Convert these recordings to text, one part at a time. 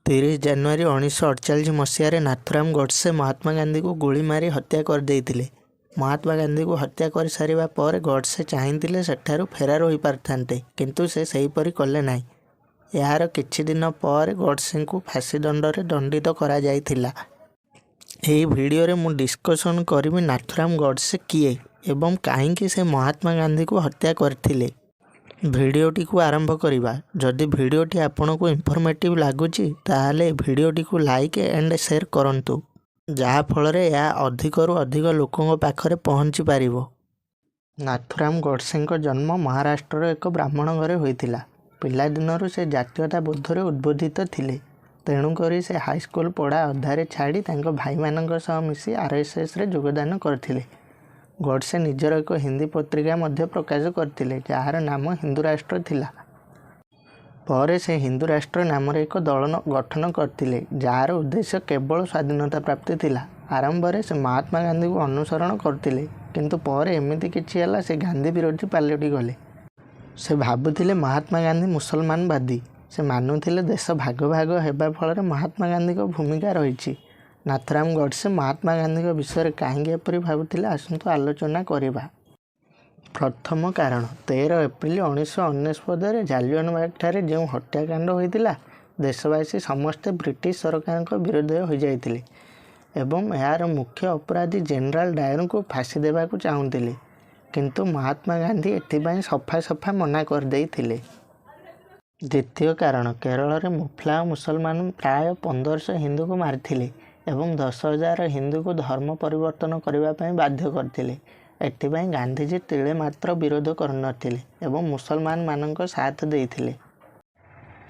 30 ଜାନୁଆରୀ 1948 ମସିହାରେ ନାଥୁରାମ ଗଡ଼ସେ ମହାତ୍ମା ଗାନ୍ଧୀଙ୍କୁ ଗୁଳି ମାରି ହତ୍ୟା କରିଦେଇଥିଲେ। ମହାତ୍ମା ଗାନ୍ଧୀଙ୍କୁ ହତ୍ୟା କରିସାରିବା ପରେ ଗଡ଼ସେ ଚାହିଁଥିଲେ ସେଠାରୁ ଫେରାର ହୋଇପାରିଥାନ୍ତେ, କିନ୍ତୁ ସେ ସେହିପରି କଲେ ନାହିଁ। ଏହାର କିଛି ଦିନ ପରେ ଗଡ଼ସେଙ୍କୁ ଫାଶୀଦଣ୍ଡରେ ଦଣ୍ଡିତ କରାଯାଇଥିଲା। ଏହି ଭିଡ଼ିଓରେ ମୁଁ ଡିସ୍କସନ୍ କରିବି ନାଥୁରାମ ଗଡ଼ସେ କିଏ ଏବଂ କାହିଁକି ସେ ମହାତ୍ମା ଗାନ୍ଧୀଙ୍କୁ ହତ୍ୟା କରିଥିଲେ। ଭିଡ଼ିଓଟିକୁ ଆରମ୍ଭ କରିବା। ଯଦି ଭିଡ଼ିଓଟି ଆପଣଙ୍କୁ ଇନଫର୍ମେଟିଭ୍ ଲାଗୁଛି, ତାହେଲେ ଭିଡ଼ିଓଟିକୁ ଲାଇକ୍ ଆଣ୍ଡ ସେୟାର କରନ୍ତୁ, ଯାହାଫଳରେ ଏହା ଅଧିକରୁ ଅଧିକ ଲୋକଙ୍କ ପାଖରେ ପହଞ୍ଚି ପାରିବ। ନାଥୁରାମ ଗଡ଼ସେଙ୍କ ଜନ୍ମ ମହାରାଷ୍ଟ୍ରର ଏକ ବ୍ରାହ୍ମଣ ଘରେ ହୋଇଥିଲା। ପିଲାଦିନରୁ ସେ ଜାତୀୟତାବୋଧରେ ଉଦ୍ବୋଧିତ ଥିଲେ। ତେଣୁକରି ସେ ହାଇସ୍କୁଲ ପଢ଼ା ଅଧାରେ ଛାଡ଼ି ତାଙ୍କ ଭାଇମାନଙ୍କ ସହ ମିଶି ଆରଏସ୍ଏସ୍ରେ ଯୋଗଦାନ କରିଥିଲେ। ଗଡ଼ସେ ନିଜର ଏକ ହିନ୍ଦୀ ପତ୍ରିକା ମଧ୍ୟ ପ୍ରକାଶ କରିଥିଲେ, ଯାହାର ନାମ ହିନ୍ଦୁ ରାଷ୍ଟ୍ର ଥିଲା। ପରେ ସେ ହିନ୍ଦୁ ରାଷ୍ଟ୍ର ନାମରେ ଏକ ଦଳ ଗଠନ କରିଥିଲେ, ଯାହାର ଉଦ୍ଦେଶ୍ୟ କେବଳ ସ୍ୱାଧୀନତା ପ୍ରାପ୍ତି ଥିଲା। ଆରମ୍ଭରେ ସେ ମହାତ୍ମା ଗାନ୍ଧୀଙ୍କୁ ଅନୁସରଣ କରୁଥିଲେ, କିନ୍ତୁ ପରେ ଏମିତି କିଛି ହେଲା, ସେ ଗାନ୍ଧୀ ବିରୋଧୀ ପାଲଟିଗଲେ। ସେ ଭାବୁଥିଲେ ମହାତ୍ମା ଗାନ୍ଧୀ ମୁସଲମାନବାଦୀ। ସେ ମାନୁଥିଲେ ଦେଶ ଭାଗ ଭାଗ ହେବା ଫଳରେ ମହାତ୍ମା ଗାନ୍ଧୀଙ୍କ ଭୂମିକା ରହିଛି। ନାଥୁରାମ ଗଡ଼ସେ ମହାତ୍ମା ଗାନ୍ଧୀଙ୍କ ବିଷୟରେ କାହିଁକି ଏପରି ଭାବୁଥିଲେ, ଆସନ୍ତୁ ଆଲୋଚନା କରିବା। ପ୍ରଥମ କାରଣ, 13 ଏପ୍ରିଲ 1999ରେ ଜାଲିଆନାବାଗଠାରେ ଯେଉଁ ହତ୍ୟାକାଣ୍ଡ ହୋଇଥିଲା, ଦେଶବାସୀ ସମସ୍ତେ ବ୍ରିଟିଶ ସରକାରଙ୍କ ବିରୋଧରେ ହୋଇଯାଇଥିଲେ ଏବଂ ଏହାର ମୁଖ୍ୟ ଅପରାଧୀ ଜେନେରାଲ ଡାୟରଙ୍କୁ ଫାଶୀ ଦେବାକୁ ଚାହୁଁଥିଲେ। କିନ୍ତୁ ମହାତ୍ମା ଗାନ୍ଧୀ ଏଥିପାଇଁ ସଫା ସଫା ମନା କରିଦେଇଥିଲେ। ଦ୍ୱିତୀୟ କାରଣ, କେରଳରେ ମୁଫଲାହ ମୁସଲମାନ ପ୍ରାୟ 1500 ହିନ୍ଦୁଙ୍କୁ ମାରିଥିଲେ ଏବଂ 10,000 ହିନ୍ଦୁଙ୍କୁ ଧର୍ମ ପରିବର୍ତ୍ତନ କରିବା ପାଇଁ ବାଧ୍ୟ କରିଥିଲେ। ଏଥିପାଇଁ ଗାନ୍ଧିଜୀ ତିଳେ ମାତ୍ର ବିରୋଧ କରିନଥିଲେ ଏବଂ ମୁସଲମାନମାନଙ୍କ ସାଥ ଦେଇଥିଲେ।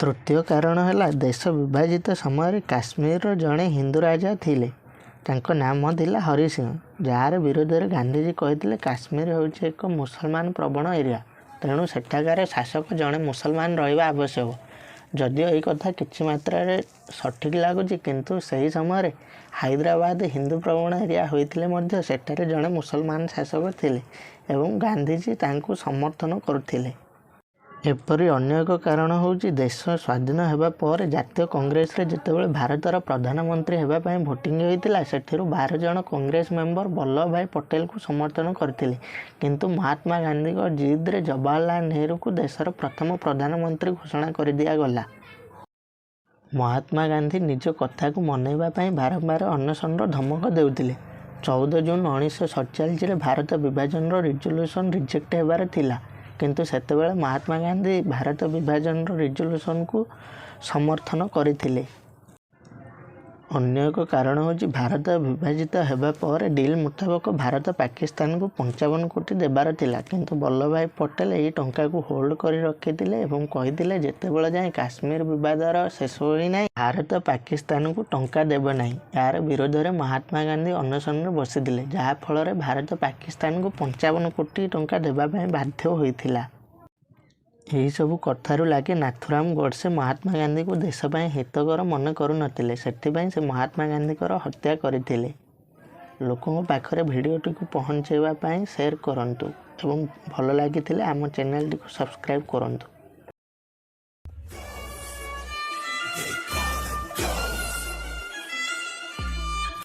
ତୃତୀୟ କାରଣ ହେଲା, ଦେଶ ବିଭାଜିତ ସମୟରେ କାଶ୍ମୀରର ଜଣେ ହିନ୍ଦୁ ରାଜା ଥିଲେ। ତାଙ୍କ ନାମ ଥିଲା ହରି ସିଂହ, ଯାହାର ବିରୋଧରେ ଗାନ୍ଧିଜୀ କହିଥିଲେ କାଶ୍ମୀର ହେଉଛି ଏକ ମୁସଲମାନ ପ୍ରବଣ ଏରିଆ, ତେଣୁ ସେଠାକାର ଶାସକ ଜଣେ ମୁସଲମାନ ରହିବା ଆବଶ୍ୟକ। ଯଦିଓ ଏହି କଥା କିଛି ମାତ୍ରାରେ ସଠିକ୍ ଲାଗୁଛି, କିନ୍ତୁ ସେହି ସମୟରେ ହାଇଦ୍ରାବାଦ ହିନ୍ଦୁ ପ୍ରବଣ ଏରିଆ ହୋଇଥିଲେ ମଧ୍ୟ ସେଠାରେ ଜଣେ ମୁସଲମାନ ଶାସକ ଥିଲେ ଏବଂ ଗାନ୍ଧିଜୀ ତାଙ୍କୁ ସମର୍ଥନ କରୁଥିଲେ। ଏପରି ଅନ୍ୟ ଏକ କାରଣ ହେଉଛି, ଦେଶ ସ୍ୱାଧୀନ ହେବା ପରେ ଜାତୀୟ କଂଗ୍ରେସରେ ଯେତେବେଳେ ଭାରତର ପ୍ରଧାନମନ୍ତ୍ରୀ ହେବା ପାଇଁ ଭୋଟିଂ ହୋଇଥିଲା, ସେଥିରୁ 12 ଜଣ କଂଗ୍ରେସ ମେମ୍ବର ବଲ୍ଲଭଭାଇ ପଟେଲଙ୍କୁ ସମର୍ଥନ କରିଥିଲେ। କିନ୍ତୁ ମହାତ୍ମା ଗାନ୍ଧୀଙ୍କ ଜିଦ୍ରେ ଜବାହରଲାଲ ନେହେରୁଙ୍କୁ ଦେଶର ପ୍ରଥମ ପ୍ରଧାନମନ୍ତ୍ରୀ ଘୋଷଣା କରିଦିଆଗଲା। ମହାତ୍ମା ଗାନ୍ଧୀ ନିଜ କଥାକୁ ମନାଇବା ପାଇଁ ବାରମ୍ବାର ଅନଶନର ଧମକ ଦେଉଥିଲେ। 14 ଜୁନ 1947ରେ ଭାରତ ବିଭାଜନର ରିଜଲ୍ୟୁସନ୍ ରିଜେକ୍ଟ ହେବାର ଥିଲା, କିନ୍ତୁ ସେତେବେଳେ ମହାତ୍ମା ଗାନ୍ଧୀ ଭାରତ ବିଭାଜନର ରିଜଲ୍ୟୁସନକୁ ସମର୍ଥନ କରିଥିଲେ। ଅନ୍ୟ ଏକ କାରଣ ହେଉଛି, ଭାରତ ବିଭାଜିତ ହେବା ପରେ ଡିଲ୍ ମୁତାବକ ଭାରତ ପାକିସ୍ତାନକୁ 55 କୋଟି ଦେବାର ଥିଲା। କିନ୍ତୁ ବଲ୍ଲଭଭାଇ ପଟେଲ ଏହି ଟଙ୍କାକୁ ହୋଲ୍ଡ କରି ରଖିଥିଲେ ଏବଂ କହିଥିଲେ ଯେତେବେଳ ଯାଏଁ କାଶ୍ମୀର ବିବାଦର ଶେଷ ହୋଇନାହିଁ, ଭାରତ ପାକିସ୍ତାନକୁ ଟଙ୍କା ଦେବ ନାହିଁ। ଏହାର ବିରୋଧରେ ମହାତ୍ମା ଗାନ୍ଧୀ ଅନଶନରେ ବସିଥିଲେ, ଯାହାଫଳରେ ଭାରତ ପାକିସ୍ତାନକୁ 55 କୋଟି ଟଙ୍କା ଦେବା ପାଇଁ ବାଧ୍ୟ ହୋଇଥିଲା। ଏହିସବୁ କଥାରୁ ଲାଗେ ନାଥୁରାମ ଗଡ଼ସେ ମହାତ୍ମା ଗାନ୍ଧୀଙ୍କୁ ଦେଶ ପାଇଁ ହିତକର ମନେ କରୁନଥିଲେ। ସେଥିପାଇଁ ସେ ମହାତ୍ମା ଗାନ୍ଧୀଙ୍କର ହତ୍ୟା କରିଥିଲେ। ଲୋକଙ୍କ ପାଖରେ ଭିଡ଼ିଓଟିକୁ ପହଞ୍ଚାଇବା ପାଇଁ ସେୟାର କରନ୍ତୁ ଏବଂ ଭଲ ଲାଗିଥିଲେ ଆମ ଚ୍ୟାନେଲଟିକୁ ସବସ୍କ୍ରାଇବ୍ କରନ୍ତୁ।